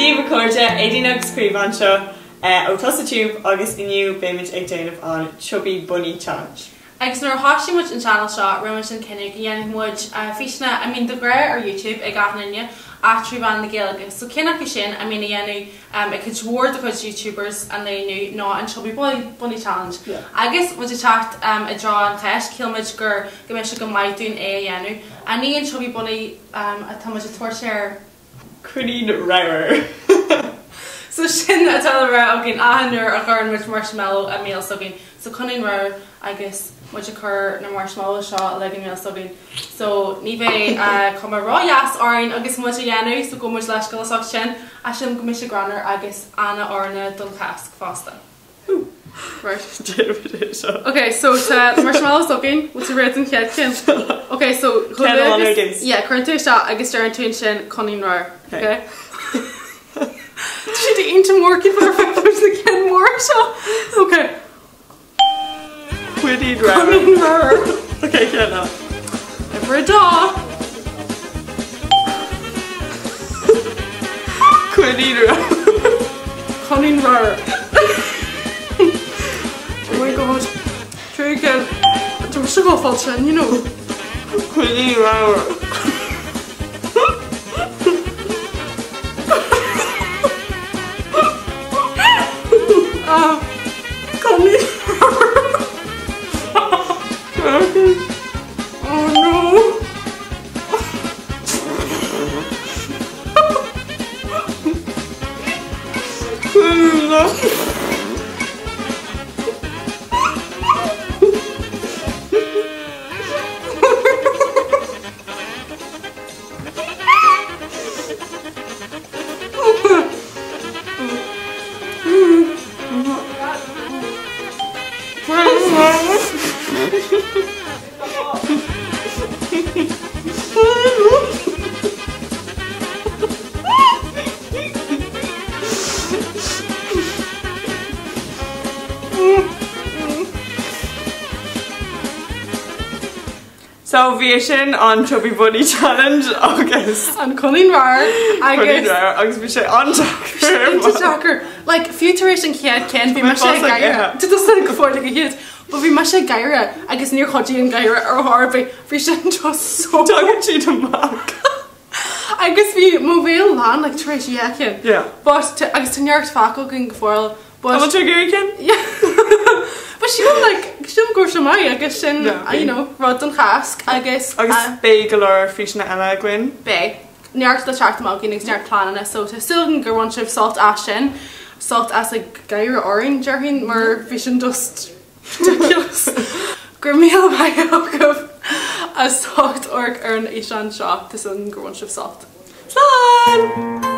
Dia daoibh a chairde, Aideen agus Caoimhe anseo ó Tusa Tube agus inniu beimid ag déanamh an Chubby Bunny Challenge. Agus nuair a thoisigh muid an channel seo rinne muid an cinneadh go dhéanfadh muid físeanna a mbíonn de ghnáth ar YouTube ag achan duine ach trí mheán na Gaeilge. So ceann acu sin a mbíonn a dhéanamh ag cuid mhór de chuid YouTubers an lae inniu ná an Chubby Bunny Challenge. Agus muid ag teacht i dtreo an Cháisc shíl muid gur go mbeadh sé go maith dúinn é a dhéanamh. Ach ní an Chubby Bunny atá muid ag tabhairt air. Coinín ramhar. So sin atá le rá againn achan uair a chuireann muid marshmallow i mbéal s'againn. So coinín ramhar agus muid ag cur na marshmallow seo uilig i mbéal s'againn. So ní bheidh cuma ró-dheas orainn agus muid á dhéanamh so gabh muid leithscéal as ucht sin. Ach sílim go mbeidh sé greannmhar agus ana-oiriúnach don Chásc fosta. Right. Déanfaidh é seo. Ok, so tá marshmallows againn, bhfuil tú réidh don chéad cheann? Ok, so Ceann amháin ar dtús. Yeah, cuireann tú isteach agus deireann tú ansin coinín ramhar. Ok? Tá siad iontach mór cén fáth ar phioc muid na cinn móra seo? Ok. Coinín ramhar. Coinín ramhar. Ok, ceann eile. Uimhir a dó. Coinín ramhar. Coinín ramhar. Oh my god. Try again. Tá mise ag fáil sin, you know. Coinín ramhar. Ah, Coinín ramhar. Oh no. So bhí sin an Chubby Bunny Challenge agus An coinín ramhar agus Coinín ramhar agus bhí sé an-deacair. An-deacair. Like fiú tar éis an chéad ceann bhí mise ag gáire. Tá tusa go fóill ag an chéad. But bhí mise ag gáire agus níor chuidigh an gáire ar chor ar bith. Bhí sin just so Tagann siad amach. Agus bhí mo bhéal lán like tar éis dhá cheann. Yeah. But agus tá neart fágtha againn go fóill. But Tá tú ag iarraidh ceann? Yeah. But sílim like sílim go raibh sé maith agus sin Yeah. you know rud don Chásc agus Agus uh, beidh go leor físeanna eile againn. Beidh. Neart le teacht amach againn agus neart pleananna so tá súil againn gur bhain sibh sult as sin. Sult as ag gáire orainn déarfainn mar bhí sin just ridiculous. Go raibh míle maith agaibh as ucht amharc ar an fhíseán seo. Tá súil againn gur bhain sibh sult. Slán!